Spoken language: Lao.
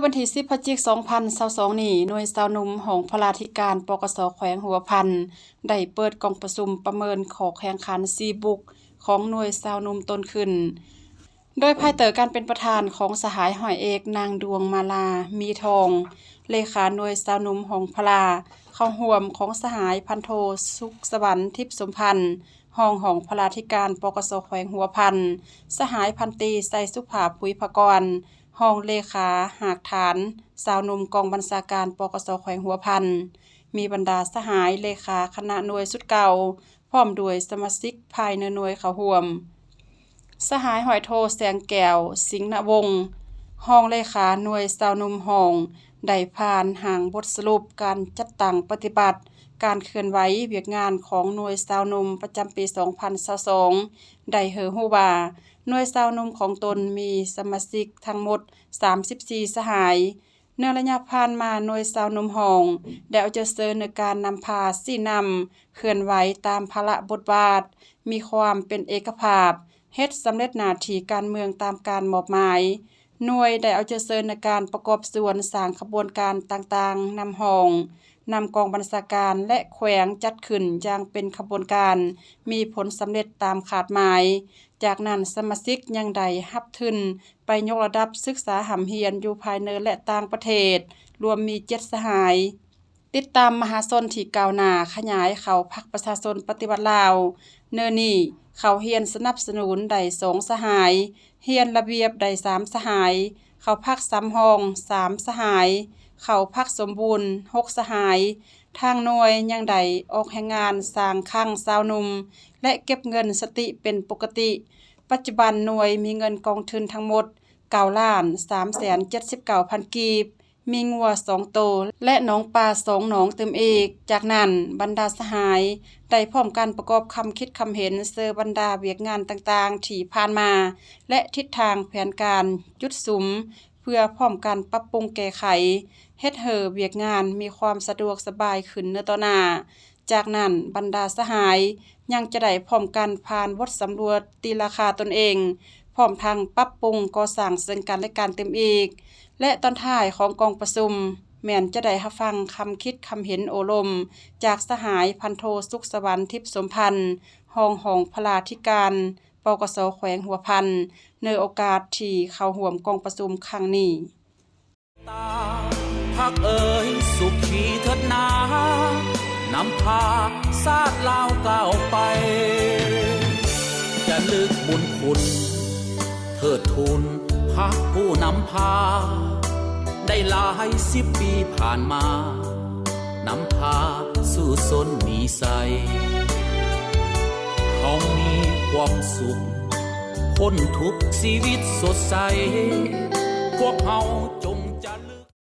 ວັນທີສິບ ພະຈິກ ສອງພັນຊາວສອງນີ້, ໜ່ວຍຊາວໜຸ່ມຫ້ອງພະລາທິການ ປກສ ແຂວງຫົວພັນ ໄດ້ເປີດກອງປະຊຸມປະເມີນຂໍ້ແຂ່ງຂັນສີ່ບຸກຂອງໜ່ວຍຊາວໜຸ່ມຕົນຂຶ້ນ ໂດຍພາຍໃຕ້ການເປັນປະທານຂອງສະຫາຍຮ້ອຍເອກ ນາງ ດວງມາລາ ມີທອງ ເລຂາໜ່ວຍຊາວໜຸ່ມຫ້ອງພະລາ, ເຂົ້າຮ່ວມຂອງສະຫາຍພັນໂທ ສຸກສະຫວັນ ທິບສົມພັນ ຮອງຫ້ອງພະລາທິການ ປກສ ແຂວງຫົວພັນ, ສະຫາຍພັນຕີ ໄຊສຸພາບ ຜຸຍພະກອນ ຮອງເລຂາຮາກຖານຊາວໜຸ່ມກອງບັນຊາການ ປກສ ແຂວງຫົວພັນ, ມີບັນດາສະຫາຍເລຂາຄະນະໜ່ວຍຊຸດເກົ່າ ພ້ອມດ້ວຍສະມາຊິກພາຍໃນໜ່ວຍເຂົ້າຮ່ວມ. ສະຫາຍຮ້ອຍໂທ ແສງແກ້ວ ສິງນະວົງ ຮອງເລຂາໜ່ວຍຊາວໜຸ່ມຫ້ອງ ໄດ້ຜ່ານຮ່າງບົດສະຫຼຸບການຈັດຕັ້ງປະຕິບັດການເຄື່ອນໄຫວວຽກງານຂອງໜ່ວຍຊາວໜຸ່ມປະຈຳປີສອງພັນຊາວສອງ ໄດ້ໃຫ້ຮູ້ວ່າ ໜ່ວຍຊາວໜຸ່ມຂອງຕົນມີສະມາຊິກທັງໝົດສາມສິບສີ່ສະຫາຍ. ໃນໄລຍະຜ່ານມາ, ໜ່ວຍຊາວໜຸ່ມຫ້ອງໄດ້ເອົາໃຈໃສ່ໃນການນຳພາຊີ້ນຳ, ເຄື່ອນໄຫວຕາມພາລະບົດບາດ, ມີຄວາມເປັນເອກະພາບ, ເຮັດສຳເລັດໜ້າທີ່ການເມືອງຕາມການມອບໝາຍ. ໜ່ວຍໄດ້ເອົາໃຈໃສ່ໃນການປະກອບສ່ວນສ້າງຂະບວນການຕ່າງໆ, ນຳຫ້ອງ, ນຳກອງບັນຊາການ ແລະ ແຂວງຈັດຂຶ້ນຢ່າງເປັນຂະບວນການ, ມີຜົນສຳເລັດຕາມຄາດໝາຍ. ຈາກນັ້ນ, ສະມາຊິກຍັງໄດ້ຮັບທຶນ ໄປຍົກລະດັບສຶກສາຮ່ຳຮຽນຢູ່ພາຍໃນ ແລະ ຕ່າງປະເທດ, ລວມມີເຈັດສະຫາຍ. ຕິດຕາມມະຫາຊົນທີ່ກ້າວໜ້າ, ຂະຫຍາຍເຂົ້າພັກປະຊາຊົນປະຕິວັດລາວ. ເນີນີ້ເຂົ້າຮຽນສະໜັບສະໜູນໄດ້ສອງສະຫາຍ, ຮຽນລະບຽບໄດ້ສາມສະຫາຍ, ເຂົ້າພັກສຳຮອງສາມສະຫາຍ, ເຂົ້າພັກສົມບູນຫົກສະຫາຍ. ທາງໜ່ວຍຍັງໄດ້ອອກແຮງງານສ້າງຄັງຊາວໜຸ່ມ ແລະ ເກັບເງິນສະຕິເປັນປົກກະຕິ. ປັດຈຸບັນໜ່ວຍມີເງິນກອງທຶນທັງໝົດເກົ້າລ້ານສາມແສນເຈັດສິບເກົ້າພັນກີບ, ມີງົວສອງໂຕ ແລະ ໜອງປາສອງໜອງຕື່ມອີກ. ຈາກນັ້ນ, ບັນດາສະຫາຍໄດ້ພ້ອມກັນປະກອບຄຳຄິດຄຳເຫັນໃສ່ບັນດາວຽກງານຕ່າງໆທີ່ຜ່ານມາ ແລະ ທິດທາງແຜນການຈຸດສຸມ ເພື່ອພ້ອມກັນປັບປຸງແກ້ໄຂ, ເຮັດໃຫ້ວຽກງານມີຄວາມສະດວກສະບາຍຂຶ້ນໃນຕໍ່ໜ້າ. ຈາກນັ້ນ, ບັນດາສະຫາຍຍັງຈະໄດ້ພ້ອມກັນຜ່ານບົດສຳຫຼວດຕີລາຄາຕົນເອງ, ພ້ອມທັງປັບປຸງກໍ່ສ້າງເຊິ່ງກັນແລະກັນຕື່ມອີກ. ແລະ ຕອນທ້າຍຂອງກອງປະຊຸມ ແມ່ນຈະໄດ້ຮັບຟັງຄຳຄິດຄຳເຫັນໂອ້ລົມຈາກສະຫາຍພັນໂທ ສຸກສະຫວັນ ທິບສົມພັນ ຮອງຫ້ອງພະລາທິການ ປກສ ແຂວງຫົວພັນ ໃນໂອກາດທີ່ເຂົ້າຮ່ວມກອງປະຊຸມຄັ້ງນີ້. ຕາ ພັກເອີຍ ສຸຂີເທີດນາ ນຳພາຊາດລາວກ້າວໄປ ຈະລຶກບຸນຄຸນ ເທີດທູນພັກຜູ້ນຳພາ ໄດ້ຫຼາຍສິບປີຜ່ານມາ ນຳພາສູ່ຊົນມີໄຊ ເຮົາມີຄວາມສຸກ ພົ້ນທຸກຊີວິດສົດໃສ ພວກເຮົາຈົ່ງ